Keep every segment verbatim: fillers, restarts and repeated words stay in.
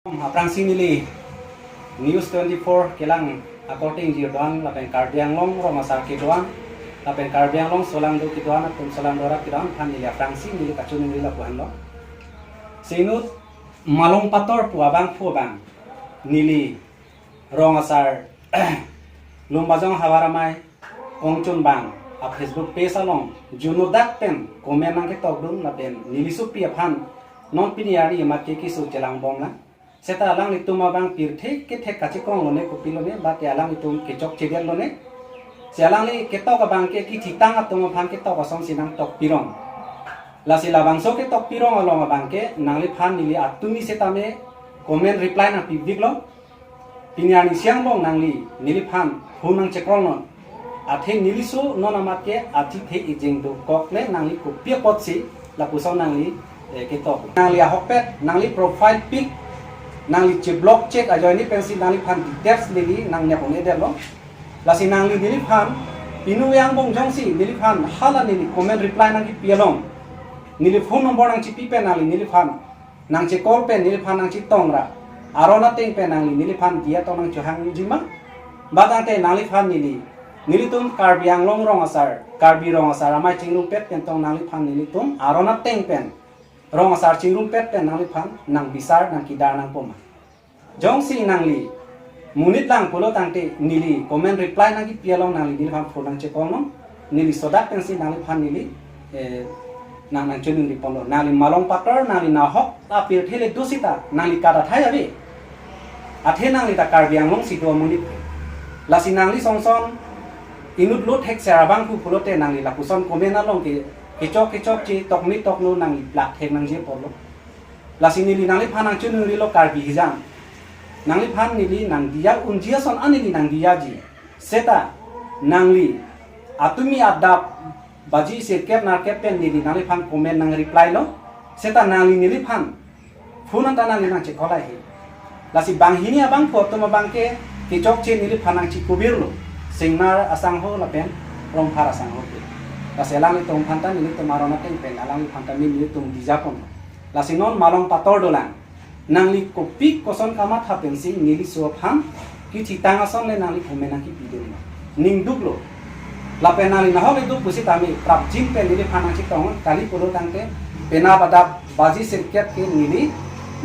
Aphrangsi neli News twenty-four kelang akorte ingjir do-an lapen Karbi Anglong rong asar kedo-an lapen Karbi Anglong solangdo kedo-an atum, solangdo arat kedo-an aphan neli aphrangsi neli kachiningri lapu-anlo. Inut Malong Pator pu abangphu abang neli rong asar Lumbajong havar amei Kongchunbang a-Facebook page along juno dak pen comment nangketokdun lapen neli sopi aphan non pini arni amat ke keso chelang bomlang. Seta alanglitum abang pirthe kethek kachekonglone kopilone, bate alanglitum kechokchedetlo ne. Si alangli ketok abang ke kithitang atum aphan ketok asonsi nangtok pirong. Lasi labangso ketok pirong along abang ke nangliphan neli atumi setame comment reply nangpibiklo. Pini arni si angbong nangli neliphan phone nangchekongnon. Athe neliso non amat ke athe ejeng dokok le nangli kopi apotsi lapuson nangli, eh, ketok. Nangli ahokpet, nangli profile pic, nangli cheblock chek ajoine pensi nangliphan details neli nangnep un-edetlo. Lasi nangli neliphan pinu angbong jongsi neliphan hala neli comment reply nangkipi along, neli phone number nangchipi pen nangli neliphan nangchecall pen neliphan nangchetong ra, aron ateng pen nangli neliphan diya tong nangchohangji ma? Ba tangte nangliphan neli, nelitum Karbi Anglong rong asar, Karbi rong asar amei chingrumpet pen tong nangliphan nelitum aron ateng pen, rong asar chingrumpet pen nangliphan nangbisar nangkidar nangpo ma? Jongsi nangli monit lang pulo tangte neli comment reply nangkipi along nangli neliphan phone nangchekongnon, neli sodak pensi nangliphan neli, eh, nang nangchiningri ponlo. Nangli Malong Pator, nangli nahok apirthe le do seta nangli kat athai ave. Athe nangli ta Karbi Anglong si do amonit. Lasi nangli songson inut lo thekser abangphu pulote nangli lapuson comment along ke kechok kechokche tokmi tokno nangli plak thek nangji apotlo. Lasi neli nangliphan nangchiningrilo Karbi hijang. Nangliphan neli nangdiya unji ason an neli nangdiyaji. Seta nangli atumi adap baji sirkep narkep pen neli nangliphan comment nangreplylo. Seta nangli neliphan phone anta nangli nangchecall ahe. Lasi banghini abangphu atum abang ke kechokche neliphan nangchikubirlo. Singnar asangho lapen Rongphar asangho ke. Lasi alanglitum aphan ta nelitum aron ateng pen alangliphan ta nelitum diya pon. Lasi non Malong Pator dolang. Nangli kopi koson kamatha pensi neliso aphan kithitang ason le nangli comment nangkipidun ma? Ning duklo. Lapen nangli nahok le duk pusitame prapjin pen neliphan nangchetong kali pulo tangte penap adap baji sirkep ke neli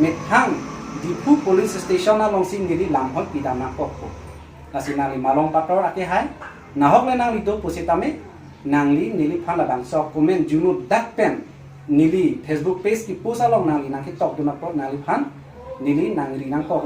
methang Diphu police station alongsi neli lamhoi pidam nangkokpo. Lasi nangli Malong Pator akehai, nahok le nangli do pusitame nangli neliphan labangso comment juno dak pen neli Facebook page kipost along nangli nangketokdun apot nangliphan neli nangri nangkoklo.